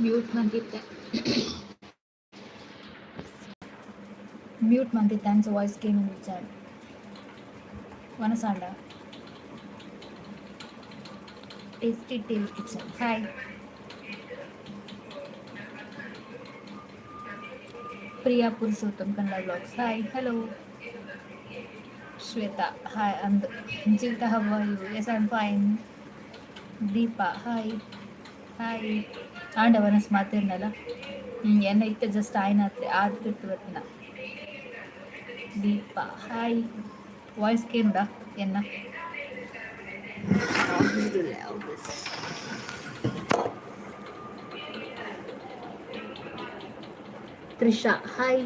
Mute ಮಂತಿತ್ತೆ, mute ಮಂತಿತ್ತೆ. ಅಂಚ voice ಕೇನೊಂದಿಜ್ಜಾಂಡ್. ವನಸಾಂಡ. Tasty tail kitchen, hi. Priya Purushottam Kannada blogs, hi, hello. Shweta, hi ಅಂದ್. Jeevitha, how are you? Yes, I am fine. Deepa, hi, hi. ಆಂಡ ವನಸ್ ಮಾತಿರ್ನಲ್ಲ? ಹ್ಞೂ, ಎನ್ನ ಇತ್ತೆ just ಆಯ್ನಾತ್ರೆ ಆದ್ ತಿರ್ತು ಬರ್ತಿನ. Deepa, hi. Voice ಕೇನುಡ ಎನ್ನ? Office. Trisha, hi.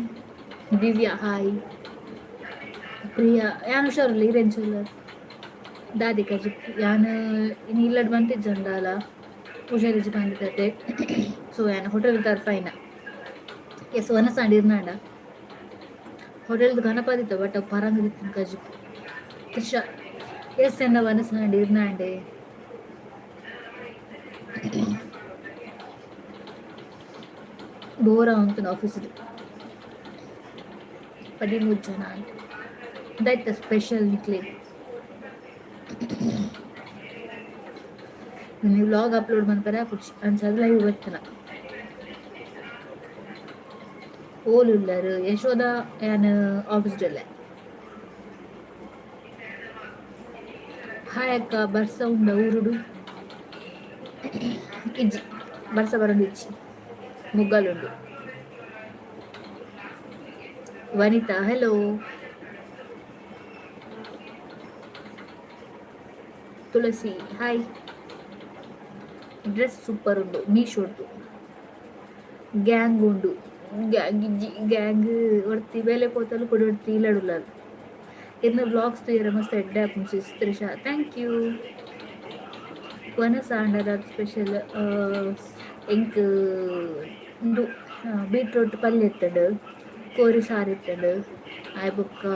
Divya, hi. Priya, ಯಾನ್ ಹುಷಾರಿಲ್ಲ. ಈರೆಂಚುಲ್ಲ ದಾದಿ ಕಜಿ ಯಾನ್ ಇನಿ ಇಲ್ಲಡ್ ಬಂತಿಜ್ಜಂಡಾಲ ಹುಷಾರಿಜ್ಜಿ ಬಂದಿದ್ದತೆ. ಸೊ ಯಾನ್ ಹೋಟೆಲ್ ತರ್ಪಾಯಿನ. ಎಸ್, ವನಸಾಂಡ್ ಇರ್ನಾಂಡ. ಹೋಟೆಲ್ದು ಗಣಪತಿತ್ತು, ಬಟ್ ಪರಂಗದಿತ್ತಿನ ಕಜಿಪು. ತ್ರಿಷಾ, ಎಸ್, ಎನ್ನ ವನಸಾಂಡ್ ಇರ್ನಾಂಡೆ. Bore ಆವೊಂತುಂಡು office. 13 ಜನ ಅಂತ. ದಾಯ್ತ ಸ್ಪೆಷಲ್ ನಿಕ್ಲೆಗ್? ನೀವು ವ್ಲಾಗ್ ಅಪ್ಲೋಡ್ ಮನ್ಪರೆ ಆಪುಜಿ, ಅಂಚಾದ್ ಲೈವ್ ಬತ್ತನ. ಓಲು ಉಲ್ಲರ್ ಯಶೋಧ? ಯಾನ್ ಆಫೀಸ್ ಉಲ್ಲೆ. ಹಾಯ್ ಅಕ್ಕ, ಬರ್ಸ ಉಂಡ ಊರುಡು? ಇಜ್ಜಿ, ಬರ್ಸ ಬರೊಂದು ಇಜ್ಜಿ, ಮುಗ್ಗಲುಂಡು. ವನಿತಾ, ಹಲೋ. ತುಳಸಿ, ಹಾಯ್. ಡ್ರೆಸ್ ಸೂಪರ್ ಉಂಡು, ಮೀಶೋಡ್ದು. ಗ್ಯಾಂಗ್ ಉಂಡು? ಗ್ಯಾಂಗ್ ಇಜ್ಜಿ. ಗ್ಯಾಂಗ್ ಒರ್ತಿ ಬೇಲೆ ಪೋತಲ್, ಕುಡ ಒರ್ತಿ ಇಲ್ಲಡುಲ್ಲಲ್. ಇರ್ನ ವ್ಲಾಗ್ಸ್ ತೂಯೆರೆ ಮಸ್ತ್ ಎಡ್ಡೆ ಆಪುಂಡು ಸಿಸ್. Trisha, thank you. ವನಸ್ ಆಂಡ ಸ್ಪೆಷಲ್? ಎಂಕ್ ಉಂದು ಬೀಟ್ರೋಟ್ ಪಲ್ಯ ಇತ್ತುಂಡು, ಕೋರಿ ಸಾರು ಇತ್ತುಂಡು, ಆಯ್ ಬೊಕ್ಕ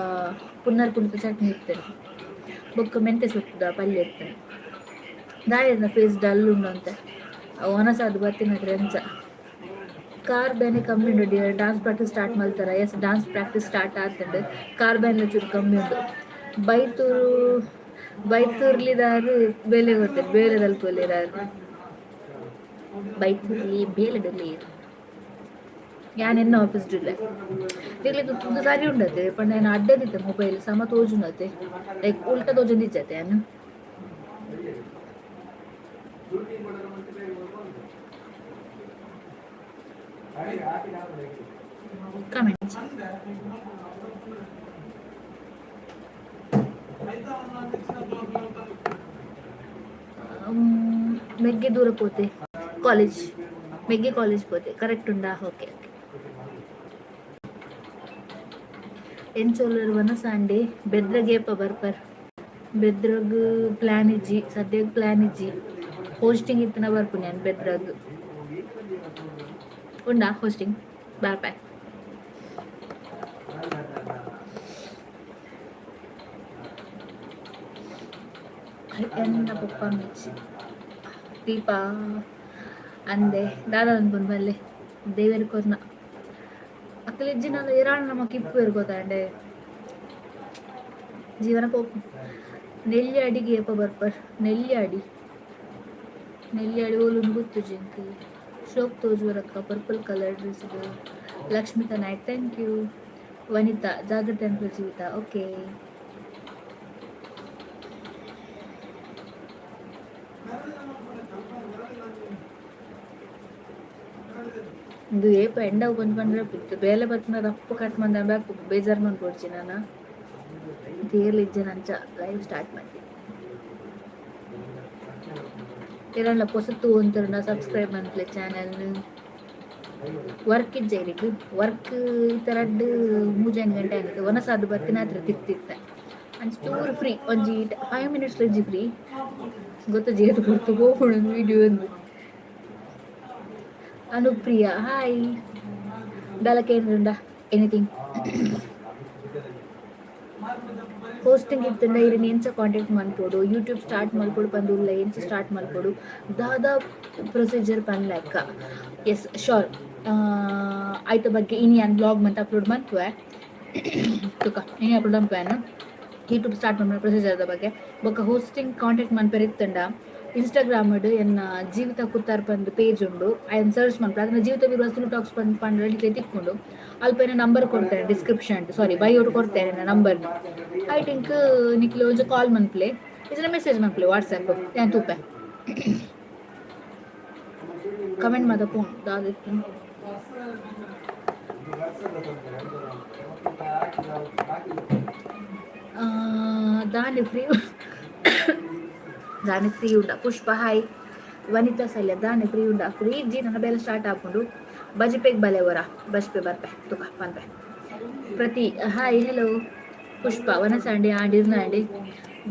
ಪುನ್ನರ್ ಪುಳಿತ ಚಟ್ನಿ ಇತ್ತುಂಡು, ಬೊಕ್ಕ ಮೆಂತೆ ಸೊಪ್ಪುದ ಪಲ್ಯ ಇತ್ತುಂಡು. ದಾಯೆರ್ನ ಫೇಸ್ ಡಲ್ ಉಂಡು ಅಂತ? ವನಸಾದ್ ಬತ್ತಿನತ್ರ ಅಂಚ. ಕಾರ್ ಬೇನೆ ಕಮ್ಮಿ ಉಂಡು. ಡಾನ್ಸ್ ಪ್ರಾಕ್ಟೀಸ್ ಸ್ಟಾರ್ಟ್ ಮಲ್ತಾರ? ಎಸ್, ಡಾನ್ಸ್ ಪ್ರಾಕ್ಟೀಸ್ ಸ್ಟಾರ್ಟ್ ಆತುಂಡು. ಕಾರ್ ಬೇನೆ ಚೂರು ಕಮ್ಮಿ ಉಂಡು. ಬೈತೂರು ಬೈತೂರ್ಲಿದಾರು ಬೇಲೆ ಕೊಡ್ತಾರೆ, ಬೇಲೆ ತಲ್ಪೊಲಿದಾರು. ಬೈತೂರ್ಲಿ ಬೇಲೆಡುಲ್ಲೇರ್. ಯಾನ್ ಎನ್ನ ಆಫೀಸ್ ಉಲ್ಲೆ. ನಿಕ್ಲೆಗ್ ಉಂದು ಸರಿ ಉಂಡತೆ? ಪಂಡ ಯಾನ್ ಅಡ್ಡದಿತ್ತೆ, ಮೊಬೈಲ್ ಸಮ ತೋಜುಂಡತೆ? ಲೈಕ್ ಉಲ್ಟ ತೋಜೊಂದಿಜ್ಜತೆ ಯಾನ್? ಕಮೆಂಟ್ಸ್. ಮೆಗ್ಗೆ ದೂರ ಪೋತೆ ಕಾಲೇಜ್, ಮೆಗ್ಗೆ ಕಾಲೇಜ್ ಪೋತೆ, ಕರೆಕ್ಟ್ ಉಂಡಾ? Okay okay. ಎಂಚೊಲ್ಲರ್ ವನಸಾಂಡೆ? ಬೆದ್ರಗೇಪ ಬರ್ಪರ್? ಬೆದ್ರಗ್ ಪ್ಲಾನ್ ಇಜ್ಜಿ, ಸದ್ಯಗ್ ಪ್ಲಾನ್ ಇಜ್ಜಿ. ಹೋಸ್ಟಿಂಗ್ ಇತ್ತನ ಬರ್ಪುನಿ ಯಾನ್ ಬೆದ್ರಗ್. ಉಂಡಾ ಹೋಸ್ಟಿಂಗ್? ಬರ್ಪೆ. ಎನ್ನ ಪಪ್ಪ ಮೆಚ್ಚಿ. ದೀಪಾ ಅಂದೆ ದಾದ ಅನ್ಪುಂಡು ಬಲ್ಲೆ ದೇವೆರ್ ಕೊರ್ನ ಅಕಲ್ ಇಜ್ಜಿನಲ ಇರಾಣ ನಮಕ್ ಇಪ್ಪುವೆರ್ ಗೊತ್ತಾಂಡೆ ಜೀವನ ಪೋಪು. ನೆಲ್ಯಾಡಿಗ್ ಏಪ ಬರ್ಪರ್? ನೆಲ್ಯಾಡಿ, ನೆಲ್ಯಾಡಿ ಓಲುಂಡು ಗೊತ್ತುಜಿ ಎಂಕ್. ಶೋಕ್ ತೋಜುವರಕ್ಕ purple colour dress. Lakshmita Nayak, thank you. Vanita, ಜಾಗ್ರತೆ ಅನ್ಪು. ಜೀವಿತ, ಓಕೆ. ಉಂದು ಏಪ ಎಂಡ ಬಂದ್ ಪಂಡ್ರೆ ಬೇಲೆ ಬತ್ತಿನ ರಪ್ಪ ಕಟ್ ಮಂದ ಬ್ಯಾಕ್ ಬೇಜಾರ್ ಮನ್ಪೊಡ್ಚಿ ನಾನ. ತೇರ್ಲ ಇಜ್ಜೆನ, ಅಂಚ ಲೈವ್ ಸ್ಟಾರ್ಟ್ ಮಲ್ತಿ. ಏರೆನ್ಲ ಪೊಸತ್ ತೂವೊಂದುಂಡ ಸಬ್ಸ್ಕ್ರೈಬ್ ಮನ್ಪುಲೆ ಚಾನೆಲ್. ವರ್ಕ್ ಇಜ್ಜ ಇರೆಗ್? ವರ್ಕ್ ಇತ್ತೆ ರಡ್ಡ್ ಮೂಜೈನ್ ಗಂಟೆ ಆಂಡ್. ವನಸಾದ್ ಬತ್ತಿನಾತ್ರ ತಿಕ್ತಿತ್ತೆ, ಅಂಚ ಚೂರು ಫ್ರೀ, ಒಂಜಿ 5 ಮಿನಿಟ್ಸ್ ಇಜ್ಜಿ ಫ್ರೀ. ಗೊತ್ತುಜಿ ಏತ್ ಪೊರ್ತು ಪೋಪುಂಡು ವಿಡಿಯೋ ಅಂದ್. ಅನುಪ್ರಿಯ, ಹಾಯ್. ದಾಲ ಕೇಂದ್ರಂಡ ಎನಿಥಿಂಗ್? ಹೋಸ್ಟಿಂಗ್ ಇತ್ತಂಡ ಇರೆನ್ ಎಂಚ ಕಾಂಟ್ಯಾಕ್ಟ್ ಮನ್ಪೊಡು, ಯೂಟ್ಯೂಬ್ ಸ್ಟಾರ್ಟ್ ಮಲ್ಪೊಡು ಪಂದ್ ಉಲ್ಲ, ಎಂಚ ಸ್ಟಾರ್ಟ್ ಮಲ್ಪೊಡು, ದಾದ ಪ್ರೊಸೀಜರ್ ಪನ್ಲೆ. ಎಸ್, ಶೋರ್, ಐತ ಬಗ್ಗೆ ಇನಿ ಯಾನ್ ವ್ಲಾಗ್ ಮಂತ್ ಅಪ್ಲೋಡ್ ಮನ್ಪುವೆ ತುಕ. ಇನಿ ಅಪ್ಲೋಡ್ ಮನ್ಪುವೆ ಯೂಟ್ಯೂಬ್ ಸ್ಟಾರ್ಟ್ ಮನ್ಪುನ ಪ್ರೊಸೀಜರ್ದ ಬಗ್ಗೆ. ಬೊಕ್ಕ ಹೋಸ್ಟಿಂಗ್ ಕಾಂಟ್ಯಾಕ್ಟ್ ಮನ್ಪೆರೆ ಇತ್ತಂಡ ಇನ್ಸ್ಟಾಗ್ರಾಮ್ ಎನ್ನ ಜೀವಿತ ಕುತ್ತಾರ್ ಪಂದ್ ಪೇಜ್ ಉಂಡು. ಐನ್ ಸರ್ಚ್ ಮನ್ಪುಲೆ. ಅದನ್ನ ಜೀವಿತ ವಿರ್ವಾಸ್ ತುಳು ಟಾಕ್ಸ್ ಪಂದ್ ಪಂಡ ನಿಕ್ಲೆ ತಿಕ್ಕುಂಡು. ಅಲ್ಪ ಎನ್ನ ನಂಬರ್ ಕೊಡ್ತೇನೆ ಡಿಸ್ಕ್ರಿಪ್ಷನ್, ಸಾರಿ, ಬಯೋಡ್ ಕೊಡ್ತೇನೆ ಎನ್ನ ನಂಬರ್. ಐಟ್ ಎಂಕ್ ನಿಕ್ಲೆ ಒಂಜಿ ಕಾಲ್ ಮನ್ಪುಲೆ, ಇಜ್ಜಿಂಡ ಮೆಸೇಜ್ ಮನ್ಪುಲೆ ವಾಟ್ಸಪ್. ಯಾನ್ ತೂಪೆ. ಕಮೆಂಟ್ ಮಾತ ಪೋನ್ ದಾದ ಇತ್ತು. ದಾನೆ ಫ್ರೀ, ದಾನೆ ಫ್ರೀ ಉಂಡ? ಪುಷ್ಪ ಹಾಯ್. ವನಿತಾ ಸಲ್ಯ, ದಾನೆ ಫ್ರೀ ಉಂಡ? ಫ್ರೀ ಇಜ್ಜಿ, ನನ್ನ ಬೇಲೆ ಸ್ಟಾರ್ಟ್ ಆಪುಂಡು. ಬಜಿಪೆಗ್ ಬಲೆ ಒರ. ಬಜ್ಪೆ ಬರ್ಪೆ ತುಕ ಪನ್ಪೆ. ಪ್ರತಿ ಹಾಯ್, ಹೆಲೋ. ಪುಷ್ಪ ವನಸಾಂಡಿ ಆಂಡ್ ಇರ್ನಾಂಡಿ.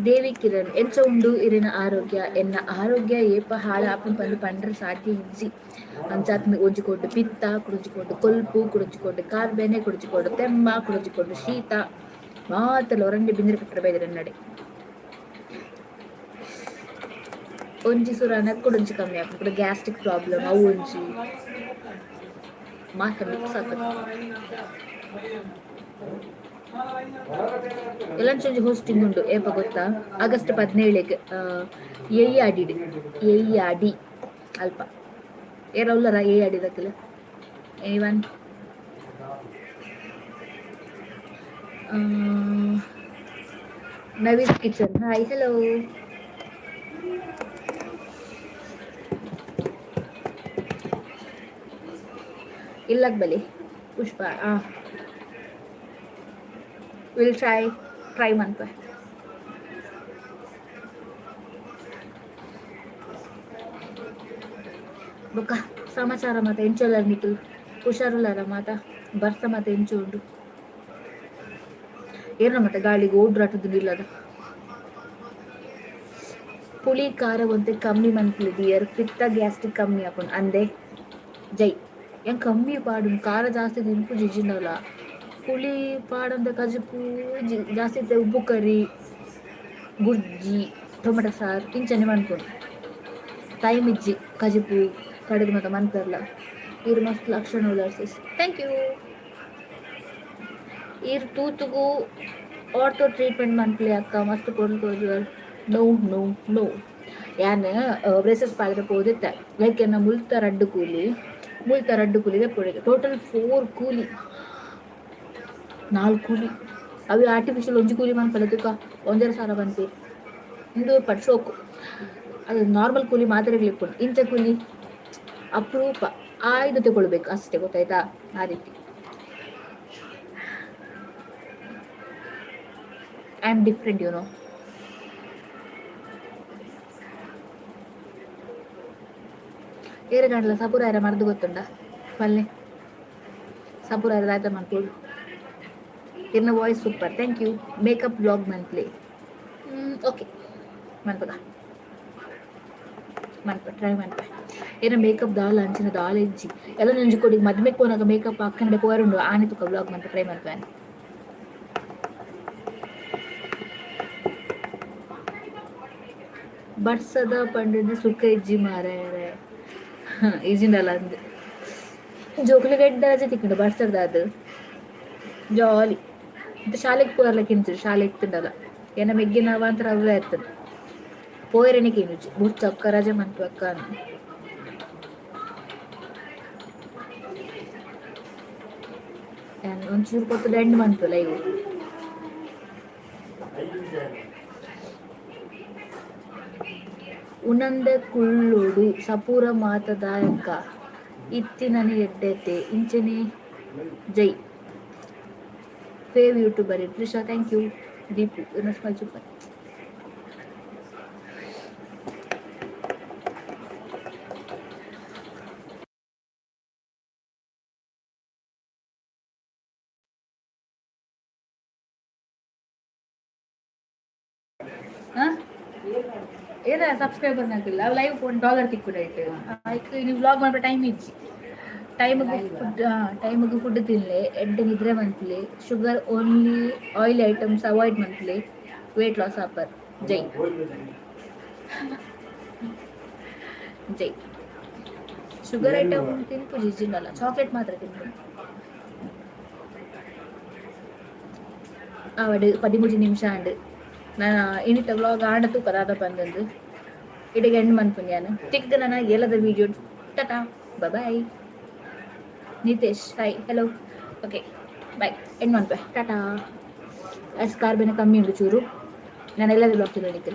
ದೇವಿ ಕಿರಣ್, ಎಂಚ ಉಂಡು ಇರಿನ ಆರೋಗ್ಯ? ಎನ್ನ ಆರೋಗ್ಯ ಏಪ ಹಾಳ ಆಪುಂಡು ಪಂದ್ ಪಂಡ್ರೆ ಸಾಧ್ಯ ಇಜ್ಜಿ. ಅಂಚಾತ್ನ ಒಂಜಿ ಕೊಟ್ಟು ಪಿತ್ತ, ಕುಡೊಂಜಿ ಕೊಟ್ಟು ಕೊಲ್ಪು, ಕುಡೊಂಜಿ ಕೊಟ್ಟು ಕಾರ್ಬೇನೆ, ಕುಡೊಂಜಿ ಕೊಟ್ಟು ತೆಮ್ಮ, ಕುಡೊಂಜಿ ಕೊಟ್ಟು ಶೀತ, ಮಾತಲ ಒರಂಡೆ ಬಿಂದಿರ ಪಟ್ಟರೆ ಬೈದಿರ ನಡೆ. ಒಂಜಿ ಸುರಾನ ಕುಡೊಂಜಿ ಕಮ್ಮಿ ಆಪುಂಡು. ಗ್ಯಾಸ್ಟ್ರಿಕ್ ಪ್ರಾಬ್ಲಮ್ ಅವು ಒಂಜಿ ಮಾತ ಮಿಕ್ಸ್ ಆತುಂಡು. ಎಲ್ಲಂಚೊಂಜಿ ಹೋಸ್ಟಿಂಗ್ ಉಂಡು, ಏಪ ಗೊತ್ತಾ? ಆಗಸ್ಟ್ 17ಕ್ಕೆ ಎಯ್ಯಾಡಿಡ್, ಎಯ್ಯಾಡಿ ಅಲ್ಪ. ಏರ ಉಲ್ಲರ ಎಯ್ಯಾಡಿದಕ್ಲ್? Anyone? Navees kitchen, hi, hello. ಇಲ್ಲಗ್ ಬಲಿ ಪುಷ್ಪ. Will try, try ಮನ್ಪೆ. ಬೊಕ್ಕ ಸಮಾಚಾರ ಮಾತ ಎಂಚ ನಿಕುಲು? ಹುಷಾರುಲ್ಲಾರ ಮಾತ? ಬರ್ಸ ಮಾತ ಎಂಚ ಉಂಡು? ಏರ್ನ ಮತ್ತೆ ಗಾಳಿಗೆ ಓಡ್ರಾಟದ ಇಲ್ಲದ. ಪುಳಿ ಖಾರ ಒಂತೆ ಕಮ್ಮಿ ಮನ್ಪುಲೆ ಡಿಯರ್, ಪಿತ್ತ ಗ್ಯಾಸ್ಟ್ರಿಕ್ ಕಮ್ಮಿ ಆಪುಂಡು ಅಂದೆ. ಜೈ. ಏನ್ ಕಮ್ಮಿ ಪಾಡು, ಖಾರ ಜಾಸ್ತಿ ತಿನ್ಪುಜಿ ಇಜ್ಜಿಂಡಲ. ಪುಳಿ ಪಾಡಂದೆ ಕಜಿಪು ಜಾಸ್ತಿ ಇತ್ತೆ. ಉಪ್ಪು ಕರಿ, ಗುರ್ಜಿ, ಟೊಮೆಟೊ ಸಾರು ಇಂಚನೆ ಮನ್ಪುನು. ಟೈಮ್ ಇಜ್ಜಿ ಕಜಿಪು ಕಡೆದು ಮಾತ ಮನ್ಪೆರ್ಲ. ಈರ್ ಮಸ್ತ್ ಲಕ್ಷಣ ಉಲ್ಲರ್ ಸಿಸ್, thank you. ಈರ್ ತೂತುಗು ಆರ್ಥೋ ಟ್ರೀಟ್ಮೆಂಟ್ ಮನ್ಪುಲೆ ಅಕ್ಕ, ಮಸ್ತ್ ಪೊರ್ಲು ತೋಜುವರ್. ನೋ ನೋ ನೋ, ಯಾನ್ ಬ್ರೇಸಸ್ ಪಾಡ್ರೆ ಪೋದಿತ್ತೆ. ಲೈಕ್ ಎನ್ನ ಮುಲ್ತ ರಡ್ಡು ಕೂಲಿ, ಮುಲ್ತ ರಡ್ಡು ಕೂಲಿ ದೆಪ್ಪೊಡು, ಟೋಟಲ್ ಫೋರ್ ಕೂಲಿ, ನಾಲ್ಕು ಕೂಲಿ. ಅವು ಆರ್ಟಿಫಿಷಿಯಲ್. ಒಂಜಿ ಕೂಲಿ ಮನ್ಪಲೆ ತುಕ 1.5 ಸಾವಿರ ಪನ್ಪೆರ್. ಉಂದು ಪಟ್ ಶೋಕು. ಅದು ನಾರ್ಮಲ್ ಕೂಲಿ ಮಾತ್ರೆಗಳು ಇಪ್ಪುಂಡು. ಇಂಚ ಕೂಲಿ ಅಪರೂಪ, ಆಯ್ದು ತಗೊಳ್ಬೇಕು ಅಷ್ಟೇ, ಗೊತ್ತಾಯ್ತಾ? ಆ ರೀತಿ. I am different, you know. ಏರೆಗಾಂಡಲ ಸಪುರಾಯರ ಮರ್ದು ಗೊತ್ತುಂಡ? ಪಲ್ಲೆ ಸಪುರಾಯರ ದಾದ ಮನ್ಪೊಡು. ಇರ್ನ voice super, thank you. Makeup vlog ಮನ್ಪುಲೆ. Okay, ಮನ್ಪುಗ, ಮನ್ಪ, try ಮನ್ಪೆ. ಏನ ಮೇಕಪ್ ದಾಲ ಅಂಚಿನ ದಾಲ ಇಜ್ಜಿ. ಎಲ್ಲ ಒಂಜಿ ಕೊಡಿ ಮದ್ಮೆಗ್ ಪೋನಾಗ ಮೇಕಪ್ ಅಕ್ಕನಡೆ ಪೋಯರುಂಡು. ಆನೆ ತುಕ ವ್ಲಾಗ್ ಮನ್ಪ, ಟ್ರೈ ಮನ್ಪೆ. ಬರ್ಸದ ಪಂಡದ ಸುಖ ಇಜ್ಜಿ ಮಾರಾಯರೆ. ಇಜ್ಜಿಂಡಲ ಅಂದ್. ಜೋಕುಲೆಗ್ ಎಡ್ಡೆ ರಜೆ ತಿಕ್ಕುಂಡು ಬರ್ಸರ್ದ, ಅದು ಜಾಲಿ. ಮತ್ತೆ ಶಾಲೆಗ್ ಪೋಯರ್ಲ ಕಿಂಚು ಶಾಲೆ ಇತ್ತುಂಡಲ ಎನ್ನ ಮೆಗ್ಗಿನ ಅವಾಂತರ ಅವೇ ಇರ್ತದೆ. ಪೋಯೆರೆನೆ ಕೇನುಜಿ, ಬೊರ್ಚಿ ಅಕ್ಕ, ರಜೆ ಮನ್ಪು ಅಕ್ಕ ಅಂದ್. ಯಾನ್ ಒಂಚೂರು ಪೊರ್ತುಡು ಎಂಡ್ ಮನ್ಪು ಲೈವ್. ಉನಂದೆ ಕುಲ್ಲೊಡು ಸಪೂರ ಮಾತ ದಾಯಕ ಇತ್ತಿನನೆ ಎಡ್ಡೆತೆ ಇಂಚನೆ. ಜೈ fave YouTuber Trisha, thank you. Deepu ಇರ್ನ ಸ್ಮೈಲ್ ಸೂಪರ್. ಏನ ಸಬ್ಸ್ಕ್ರೈಬರ್ ನಾಕಿಲ್ಲ. ಲೈವ್ ಡಾಲರ್ ತಿಕ್ಕುಡ ಐಟ್. ಐಕ್ ನೀವು ವ್ಲಾಗ್ ಮಾಡ್ಬ ಟೈಮ್ ಇಜ್ಜಿ. ಟೈಮಿಗೆ ಫುಡ್, ಟೈಮಿಗೆ ಫುಡ್ ತಿನ್ಲೆ, ಎಡ್ಡೆ ನಿದ್ರೆ ಮನ್ಪುಲೆ, sugar only oil items avoid ಮನ್ಪುಲೆ. ವೇಟ್ ಲಾಸ್ ಆಪರ್. ಜೈ ಜೈ. ಶುಗರ್ ಐಟಮ್ ತಿನ್ಪುಜಿ ಇಜ್ಜಿಂಡಲ, ಚಾಕ್ಲೇಟ್ ಮಾತ್ರ ತಿನ್ಪುನಿ. ಆವಡ್, 13 ನಿಮಿಷ ಆಂಡ್. ನನ ಇನಿತ ವ್ಲಾಗ್ ಆಂಡ ತೂಕ ದಾದ ಪಂದಂದು. ಇಡೆಗ್ ಎಂಡ್ ಮನ್ಪುನಿ ಯಾನ್. ತಿಕ್ಕ್ ನನ ಎಲ್ಲದ video. Tata, bye. Nitesh hi, hello, okay, bye. End ಮನ್ಪೆ, ಟಾಟಾ. ಅಸ್ ಕಾರ್ಬೆನ ಕಮ್ಮಿ ಉಂಡು ಚೂರು. ನಾನು ಎಲ್ಲದ ವ್ಲಾಗ್ ತಿನ್ನೋಣಿತ್ತು.